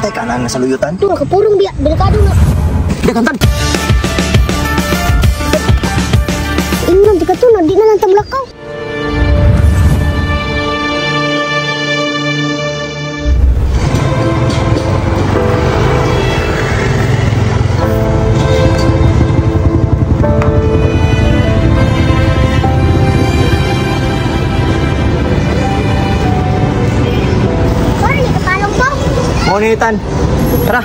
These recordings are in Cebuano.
Kabantay ka na ang nasa luyutan. Ito, nakapurong biya. Delikado na. Dagantan! Ingnan, di ka to na. Di na lang tamlakaw. Sorry, kapalong po. Monitan. Tara.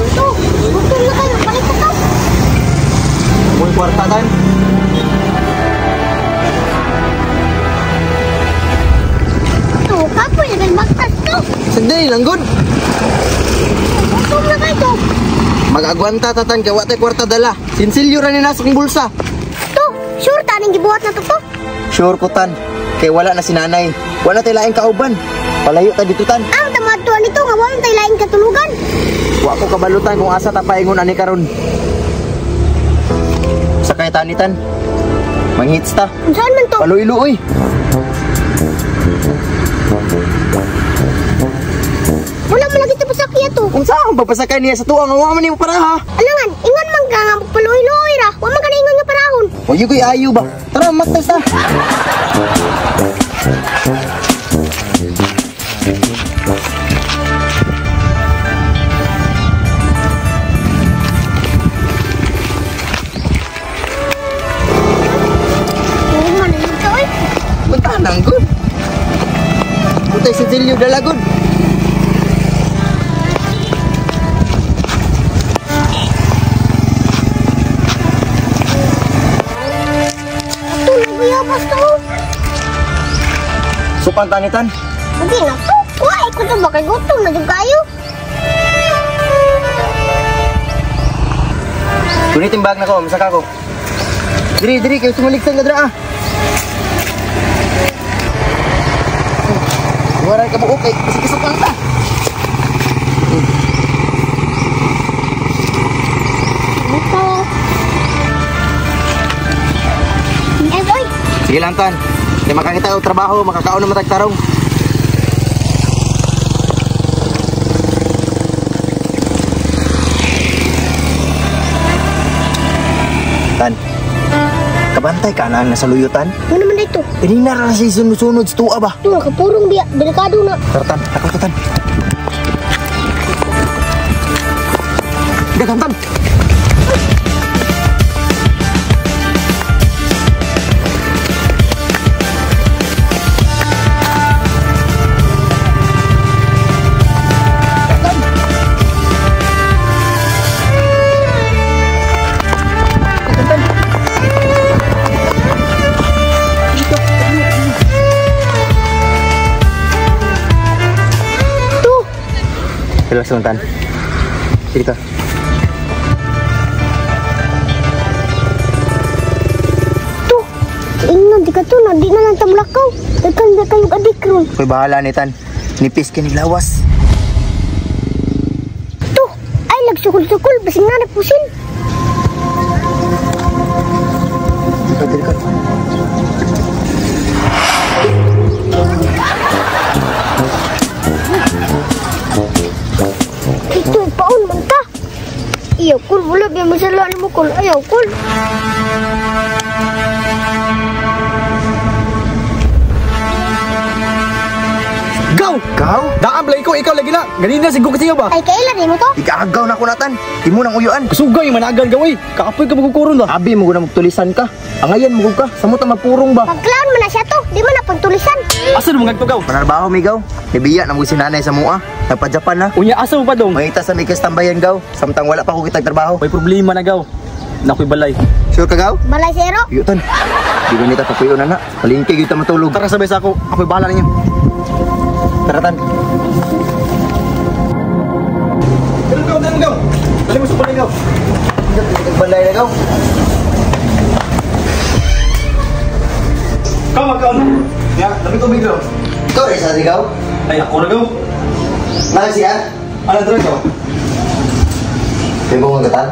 Ito, gutom na kayo. Balik ka to. Mul kwarta tan. Ito, kapoy na baktas to. Sandali lang gud. Gutom na kayo to. Mag-agwanta ta tan kay wa tay kwarta dala. Sinsilyo ra ni nasa kong bulsa. To, sure ta ning gibuhat na to to. Sure ko tan. Kay wala na si nanay. Wala tay laing kauban. Palayo ta dito tan. Ang tamatuan nito nga wala tay laing katulugan. Wa ko kabalutan kung asa ta paingon ani karon. Sakay tani tan. Manghits ta. Unsaon man to? Paluy-luoy. Wala man lagi to pasakya to. Unsa ang papasakay niya sa tuang nga wa man nimo paraha? Alangan, ingon man ka nga magpaluoy-luoy ra. Wa man ka na ingon nga parahon. Wa gyud ko'y ayo ba? Tara, matas ta. Oo man nito oy. Punta nang gud. Puntay sa Silyo dala gud. Ato naguyabas to. Supan tanitan. Hindi na to. Wa ay ko to ba kay gutom na jud kayo. Kunitin bag na ko, masaka ko. Diri, diri, kayo sumaligsan ka dira ah. Waray ka buok, eh. Kasi kasupan ta. Ito. Eh, oy. Sige lang tan. Kaya makakita og trabaho, makakaon na matagtarong. Tan. Kabantay ka na ang nasa luyutan. Ano naman dito? Tinina ra siya sunod-sunod sa tuwa ba? Ito, nakapurong biya. Delikado na. Tara tan, ako to tan. Dagan tan. To. Relax lang tan. Sige ta. To. Ingnan, di ka to na. Di na lang tamlakaw. Dagkan ba kayong adik ron? Ko'y bahala ni tan. Nipis kini lawas. To. Ay, nagsukol-sukol. Basing na napusin. Dito, dito. Ito, paon man ta. Iyo, kul, wala ba masala mo kul. Ayaw, kul. Gaw! Gaw? Daan play ko, ikaw lagi na. Ganina sigo kasi ba? Ay, kailan rin mo to? Ikaagaw na ko natan. Imo nang uyuan. Kasugay, managan gaway. Kaapoy ka magkukuron ba? Abi mo guna magtulisan ka. Angayan mo ka. Samot ang mapurong ba? Pagklaon man na siya to. Di man na pagtulisan. Asa na mga gaw? Manarbaho migaw. Nibiya na mo si nanay sa mua. Nagpa-Japan na. Unya, asa mo pa dong? Mangita sa mikas tambayan gaw. Samtang wala pa ko kitag trabaho. May problema na gaw. Nakoy balay. Sure ka gaw? Balay zero. Yutan. Di ba nita papuyo na na. Palingki gyud ta matulog. Tara sabay sa ako. Ako'y bahala ninyo. Tara tan. Dali gaw, dali gaw. Dali mo sa balay gaw. Balay na gaw. Ikaw magkaon. Ya, dami tubig daw. Ikaw rin sa sigaw? Ay, ako na gaw. Naka siya? Ano dra gaw? May bunga ka tan?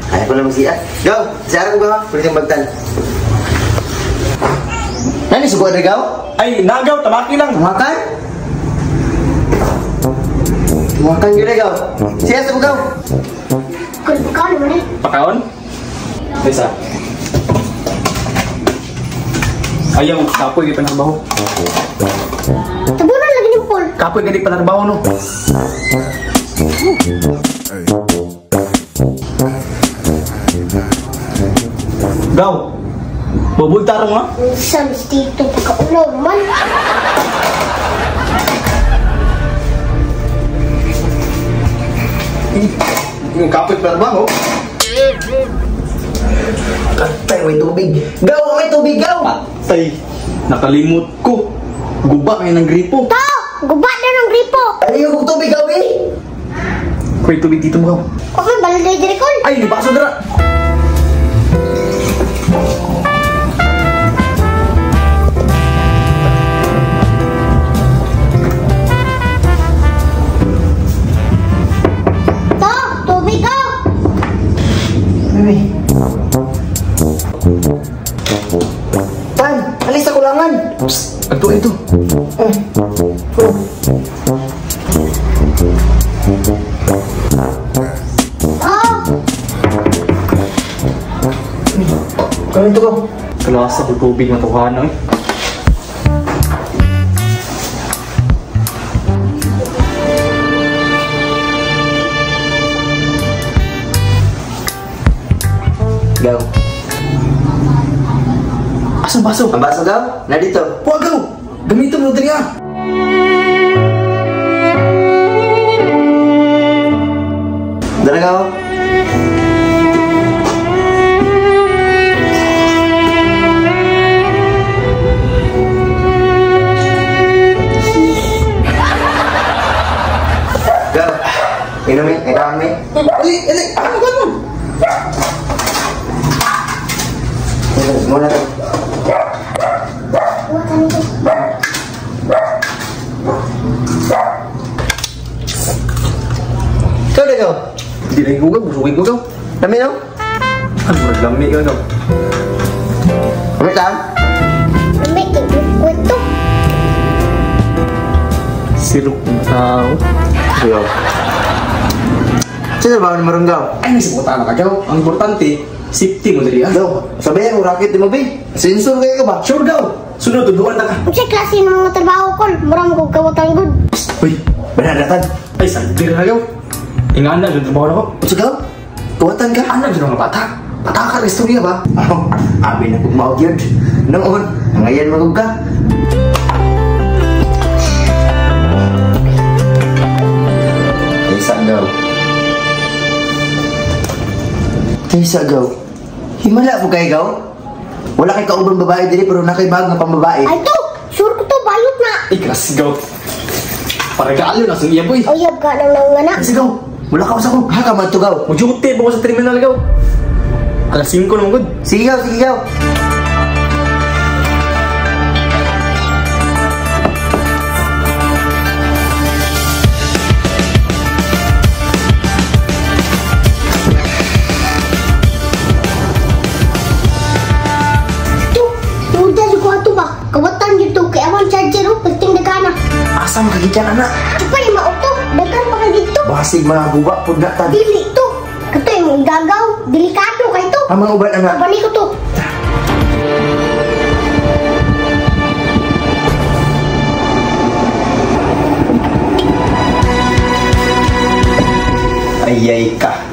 Ay, ko lang siya. Gaw, siya ko ba? Pwede kang bagtan. Nani suko adre gaw? Ay, nagaw, tamaki lang. Tumakan? Tumakan yun gaw. Siya sa gaw. Kul, pakaon mo na. Pakaon? Isa. Ayaw, kapoy gid panarbaho. Tabunan lagi ni Paul. Kapoy gid panarbaho no. Gaw. Bubulta ro nga. Unsa mistito pagkaulaw man. Yung kapoy panarbaho. Katay, may tubig. Gaw, may tubig, gaw! Patay. Nakalimot ko. Guba kayo ng gripo. To, guba na ng gripo. Ayaw kong tubig, gaw eh! May tubig dito mo, gaw. Okay, balday diri kol. Ay, nibaso dara. To, tubig gaw. Bebe. Tan, alis sa kulangan. Psst, agto ito. Eh. Oh. Oh, Kami ito ko. Kalasa ko tubig matuhan eh. Gaw. Asang baso? Ang baso, gaw? Na dito. Huwag gaw! Gamitin mo diri ah. Dara, gaw. Gaw. Inumin, inumin. Ali, ali, ano ba mo? Muna to. buat ano to. Ikaw na, gaw. Hindi na igugaw, busugin ko gaw. Dami, no? Ano, naglami ka gaw. Wait lang. Lamig kay kwento. Sirok ng tao. Gaw. Sino ba ang marungaw? Ay, may sibutan na ka gaw. Ang importante, safety mo diri ah. Gaw, sabi ang racket mo, be. Sensor kayo ka ba? Sure gaw. Sunod, tuduan na ka. Unsay klase ng mga trabaho kol? Mura mo kog kawatan gud. Uy, Banadatan. ay, sagdir na gaw. Ingana, dyan trabaho na ko. Unsa gaw? Kuwatan ka? Ano dyan mga bata? Bata ka, istorya ba? Oh, abi na kong maog yun. Noon, ngayon magog ka. Kaysa gaw. Kaysa gaw. Himala po kay gaw. Wala kay kaubang babae diri pero nakay bag nga pambabae. Ay to, sure ko to bayot na. Ay, klase gaw. Paragalo na sa iya, boy. Uyab ka nang nangana. Kasi gaw, wala ka sa ko. Ha ka man gaw. Mujuti po ko sa terminal gaw. Alas 5 naman gud. Sige gaw, sige gaw. To, muda jud ko ato ba? Kawatan jud to kay among charger oh, perting dagana. Asa man kagikan anak? Tupa ni mao to, daghan pa kay dito. Basig mga guba pud na tan. Dili to. Kato yung gagaw, delikado kay to. Ang mga uban anak. Balik ko to. Ayay ka.